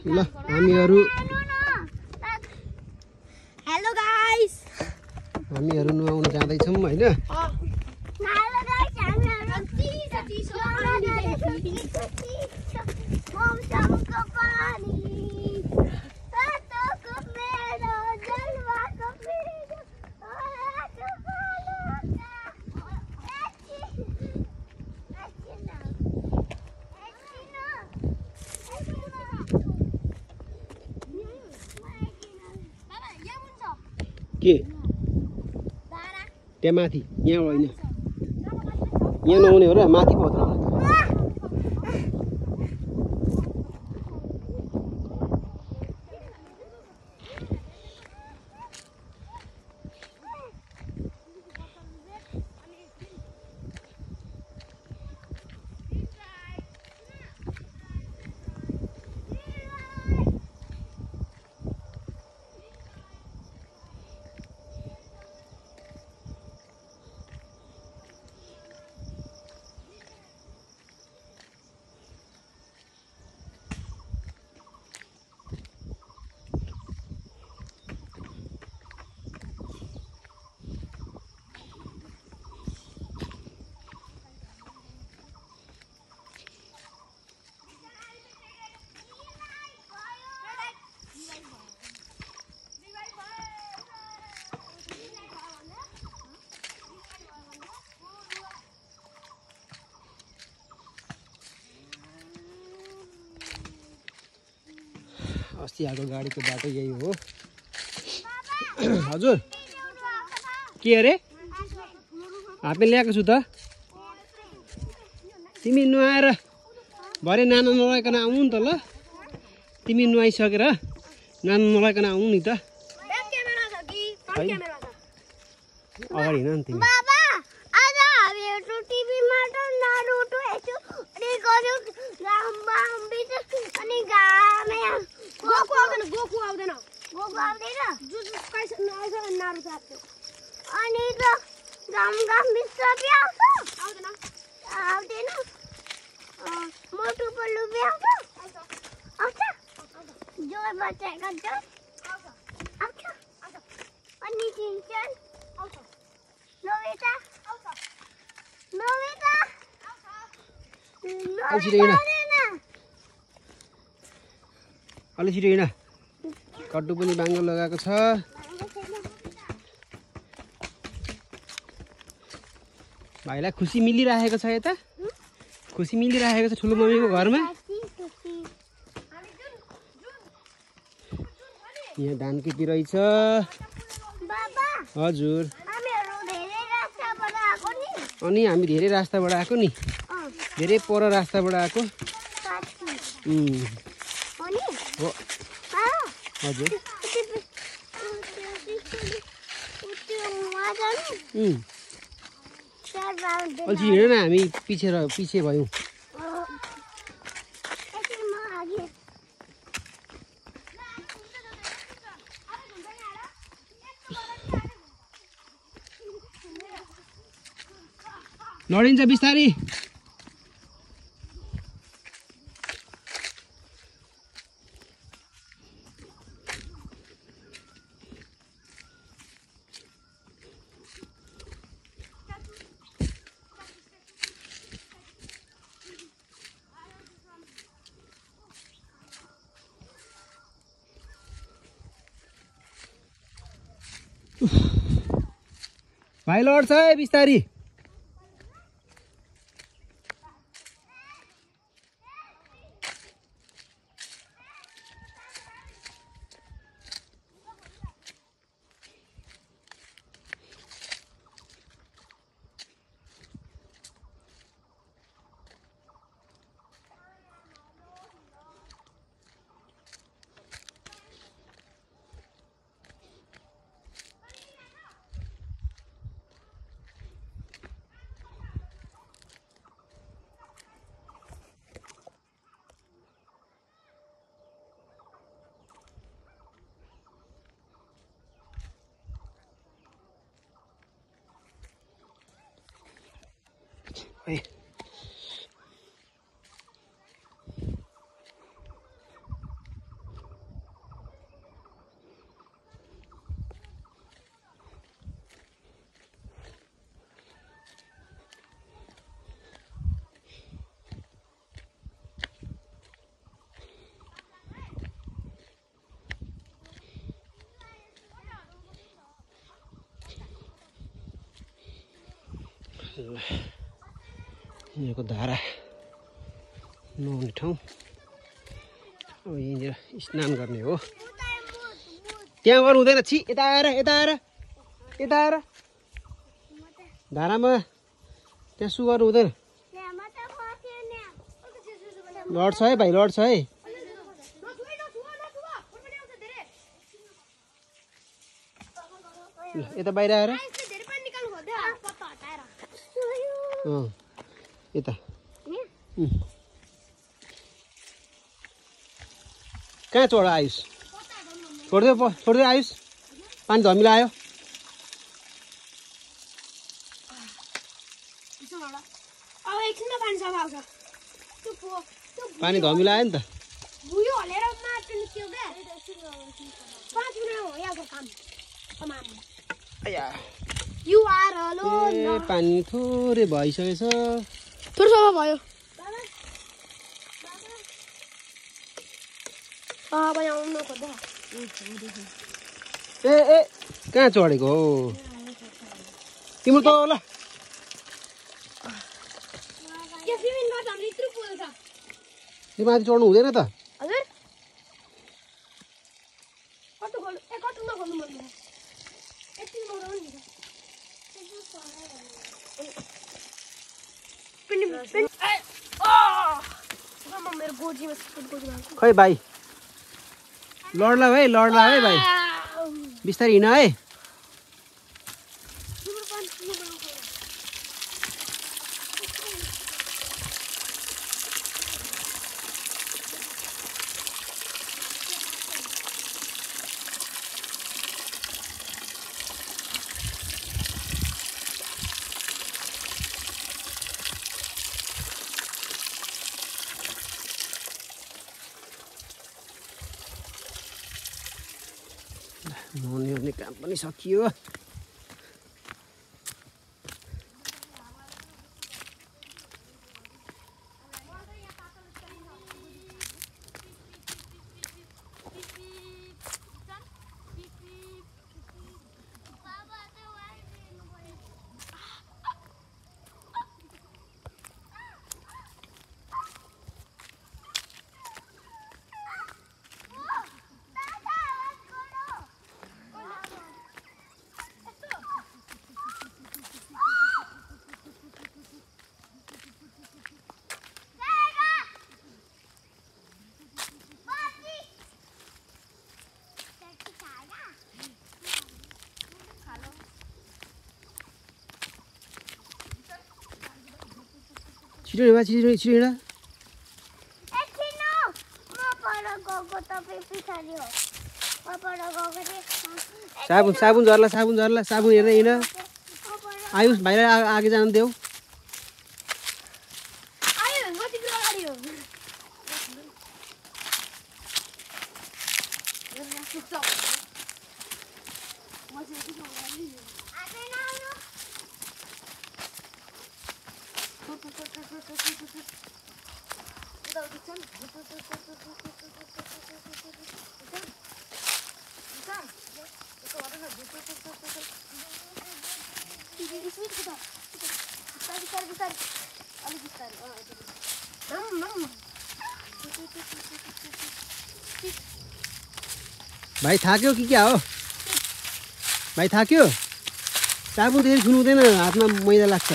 ल हामीहरु hello guys हामीहरु नुहाउन जाँदै छौं हैन हेलो गाइस हामीहरु चिसो मौसमको पानी तातोको मेरो जलवाको मेरो आको के त्यहाँ माथि यहाँ होइन यहाँ नहुने हो र माथि पो हो अस्ति आएको गाडीको बाटो यही हो हजुर के अरे हातले ल्याएको छु त तिमी नुहाएर भरे नाना नलाइकन आउनु नि त ल तिमी नुहाइसकेर नाना नलाइकन आउनु नि त अगाडि हिँड न तिमी बाबा आज हामीहरु टिभीमा त नारुतो हेर्छु अनि गर्यो अनि गामे गोकु आउँदैन जुजु काइस नआउँछ नारुतो आएको अनि त गाम बिस्तारै आउँदैन मोटु पल्लु बे आउँछ जोर बच्चाको जोर आउँछ अनि चिन्छन् नोबिता अलि छिटो हिँड कड्डु पनि बाङ्गो लगाएको छ भाइलाई खुसी मिलिरहेको छ यता खुसी मिलिरहेको छ ठुलो मम्मीको घरमा यहाँ धान खेती रहेछ हजुर अनि हामी धेरै रास्ताबाट आएको नि धेरै पर रास्ताबाट आएको हो हजुर अल्छी हिँड न हामी पछि भयौँ लडिन्छ बिस्तारी भाइ लड्छ है बिस्तारी Hey. यहाँको धारा नुहाउने ठाउँ अब यहीँनिर स्नान गर्ने हो त्यहाँ गर्नु हुँदैन छि यता आएर धारामा त्यहाँ सु गर्नु हुँदैन लड छ है भाइ लड छ है यता बाहिर आएर यता कहाँ चढ आयुष छोडिदियो आयुष पानी धमिलो आयो पानी धमिलो आयो नि त ए पानी थोरै भइसकेछ थोरै सफा भयो ए कहाँ चढेको हो तिम्रो त ल यो माथि चढ्नु हुँदैन त खै भाइ लड्ला है भाइ बिस्तारै हिँड है नुहाउने काम पनि सकियो छिटो हिँड साबुन झर्ला साबुन हेर्दै हिँड आयुष भाइलाई आगे जान देऊ भाइ थाक्यो कि क्या हो भाइ थाक्यो साबुन त्यसरी छुनु हुँदैन हातमा मैला लाग्छ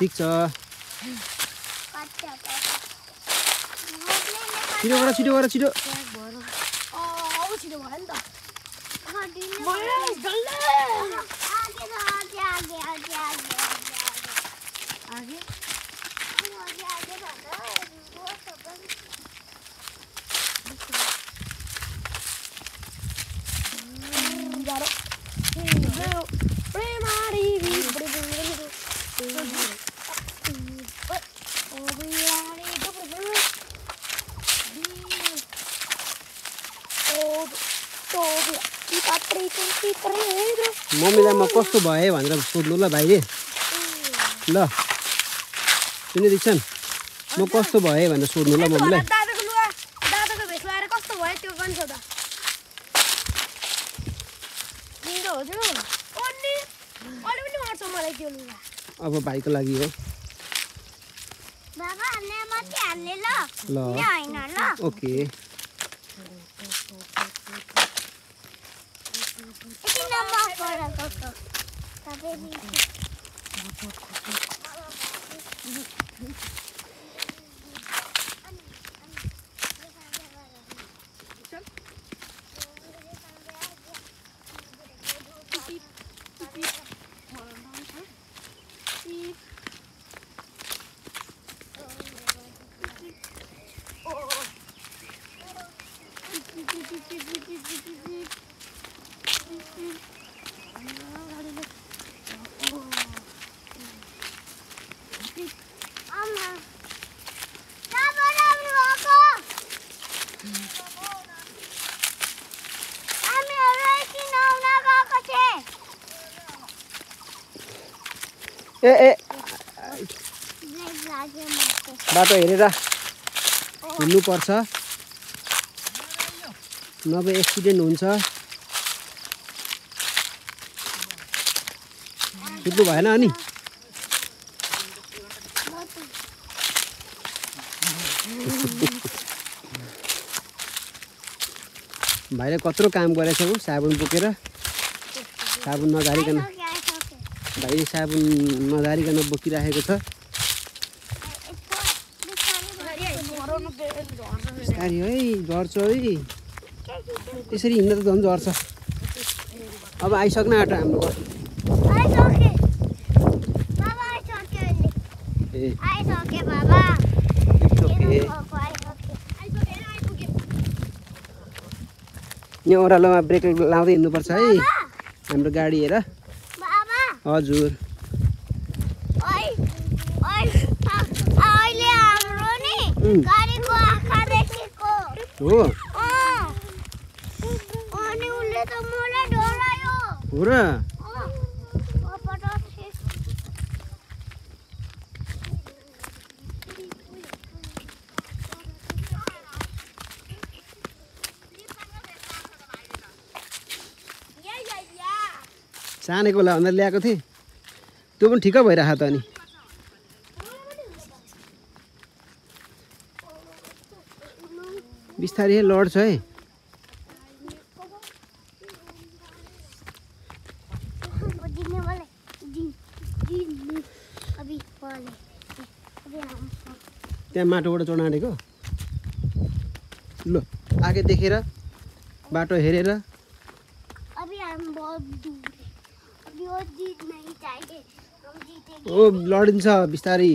ठिक छ छिटो गर छिटो मम्मीलाई म कस्तो भए भनेर सोध्नु ल भाइले ल सुनिदिन्छन् म कस्तो भए भनेर सोध्नु ल मम्मीलाई छ मलाई त्यो लुगा अब भाइको लागि हो बाबा ने माथि हाल्ने ल ल नि हैन ल ओके एकछिन नम्बर पढ्नको तपाईँ ए ए बाटो हेरेर हिँड्नुपर्छ नभए एक्सिडेन्ट हुन्छ सुत्नु भएन अनि भाइले कत्रो काम गरेछ उ साबुन बोकेर साबुन नझारिकन भाइले साबुन नझारिकन बोकिराखेको छ बिस्तारी है झर्छ है यसरी हिँड्दा त झन् झर्छ अब आइसक्न आँट्यो हाम्रो घर ए यहाँ ओह्रालोमा ब्रेक लाउँदै हिँड्नुपर्छ है हाम्रो गाडी हेर हजुर हो हो र सानेको होला भनेर ल्याएको थिएँ त्यो पनि ठिक्क भइरहेको त अनि बिस्तारै लड्छ है त्यहाँ माटोबाट चढ्न आँटेको ल आगे देखेर बाटो हेरेर ओ लडिन्छ बिस्तारी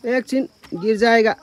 एकछिन गिर जाएगा